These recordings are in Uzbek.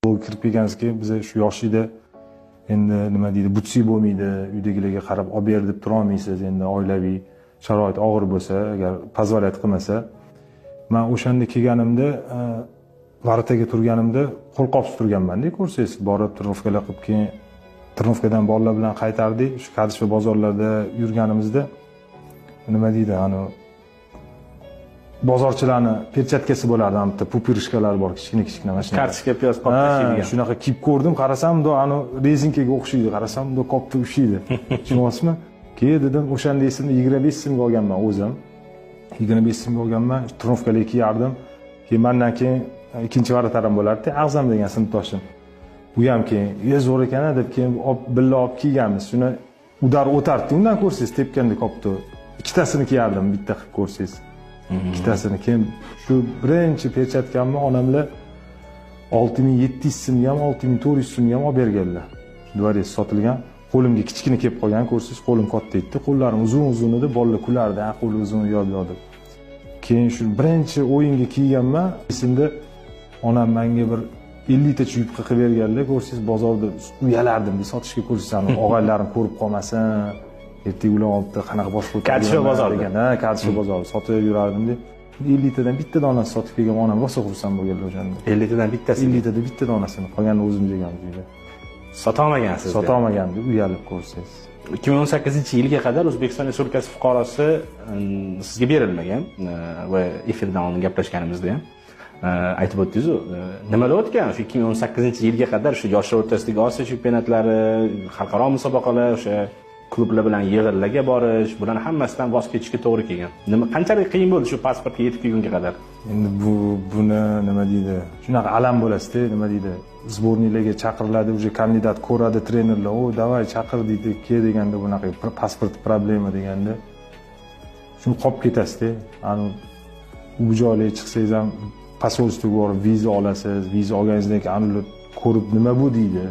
Futbolga kirib kelganimizdan keyin biza shu yoshlikda endi nima deydi, butsi bo'lmaydi, uydagilarga qarab olib ber deb tura olmaysiz, endi oilaviy sharoit og'ir bo'lsa, agar позволять qilmasa. Men o'shanda kelganimda varataga turganimda qo'lqopsiz turganman-da, ko'rsangiz, borib trenirovkalar qilib, keyin trenirovkadan bolalar bilan qaytardik. Shu Kadishva bozorlarida yurganimizda nima deydi, ani bozorchilarni perchatkasi bo'lardi, bitta пупырышка lar bor, kichkina kichkina mana shunaqa. Kartoshka, piyoz qop tashlaydigan. Shunaqa kiyib ko'rdim, qarasam bundoq ani rezinkaga o'xshaydi, qarasam bundoq qopda ushlaydi. Tushunyapsizmi? Keyin dedim, o'shanda esimda 25 so'mga olganman o'zim. 25 so'mga olganman, trenirovkalar kiyardim. Keyin mandan keyin ikkinchi varatarim bo'lardi, Ag'zam degan sinfdoshim. U ham keyin, "Ye, zo'r ekan" deb keyin billa olib kiyganmiz. Shuni udar o'tardi, undan ko'rsangiz tepganda qopdi. Ikkitasini kiyardim, bitta qilib ko'rsangiz. Ikkitasini. Keyin shu birinchi perchatkamni onamlar 6700 so'mga ham, 6400 so'mga ham olib berganlar. Dvorец sotilgan. Qo'limga kichkina kelib qolgan, ko'rsangiz, qo'lim katta edi. Qo'llarim uzun-uzun edi, bolalar kulardi, "Ha, qo'li uzun, u yoq bu yoq" deb. Keyin shu birinchi o'yinga kiyganman. Esimda onam menga bir 50 tacha yubka qilib berganlar, ko'rsangiz, bozorda uyalardim, sotishga ko'rsangiz, og'aylarim ko'rib qolmasin, ertaga ular oldida qanaqa bosh ko'tarib Kadishva bozorida. degan, ha, Kadishva bozorida sotib yurardim deb. 50 tadan bitta donasi sotib kelgan, onam rosa xursand bo'lganlar o'shanda. 50 tadan bittasi. 50 tada bitta donasini, qolganini o'zimiz yeganmiz uyda. Sota olmagansiz. Sota olmagandim, uyalib ko'rsangiz. 2018-yilga qadar O'zbekiston Respublikasi fuqarosi sizga berilmagan va efirdan oldin gaplashganimizda ham aytib o'tdingiz-ku, nimalar o'tgan shu 2018-yilga qadar, shu yoshlar o'rtasidagi Osiyo chempionatlari, xalqaro musobaqalar, o'sha klublar bilan yig'inlarga borish, bularni hammasidan voz kechishga to'g'ri kelgan. Nima, qanchalik qiyin bo'ldi shu pasportga yetib kelgunga qadar? Endi buni nima deydi, shunaqa alam bo'lasizda, nima deydi, сборный larga chaqiriladi, уже kandidat ko'radi trenerlar, "O, давай chaqir" deydi, kel deganda bunaqa pasport problema deganda shuni qolib ketasizda. Ani u joylarga chiqsangiz ham посольство ga borib viza olasiz, viza olganingizdan keyin ana ular ko'rib nima bu deydi.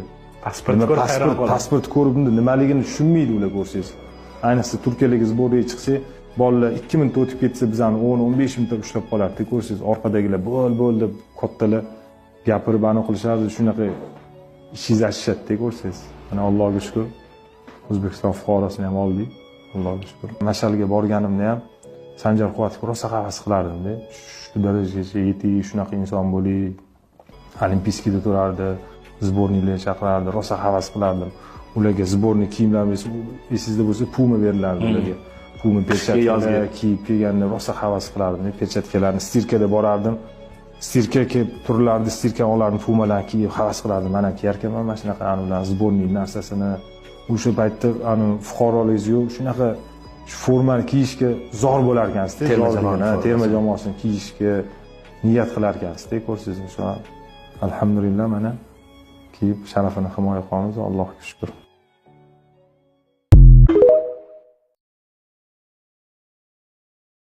Pasport Nima ko'rib hayron pasport, qoladi. Pasport ko'rib nimaligini tushunmaydi ular ko'rsangiz. Ayniqsa Turkiyalarga сбор ga chiqsak, bolalar 2 minut o'tib ketsa, bizani 10-15 minutda ushlab qolardi ko'rsangiz. Orqadagilar bo'l bo'l deb kattalar gapirib anaqa qilishardi, shunaqa ishingizni achishadida ko'rsangiz. Mana Allohga shukur, O'zbekiston fuqarosini ham oldik. Allohga shukur. Mashalga borganimda ham Sanjar Quvvatovga rosa havas qilardimda. Shu darajagacha yetik, shunaqa inson bo'ling. Олимпийский da turardi, сборный larga chaqirardi, rosa havas qilardim. Ularga сборный kiyimlar esingizda bo'lsa, Puma berilardi ularga. Puma perchatkalar yozgi. kiyib kelganda rosa havas qilardim. Perchatkalarni стирка da borardim. Стирка kelib turilardi, стирка olardim, Pumalarni kiyib havas qilardim. Mana kiyarkanman mana shunaqa ani bilan сборный narsasini. O'sha paytda ani fuqaroligingiz yo'q, shunaqa shu formani kiyishga zor bo'lar ekansizda. Terma Zor jamoani degan, ha, formasi. Terma jamoasini kiyishga niyat qilar ekansizda, ko'rsangiz. Shu alhamdulillah, mana kiyib sharafini himoya qilamiz, Allohga shukur.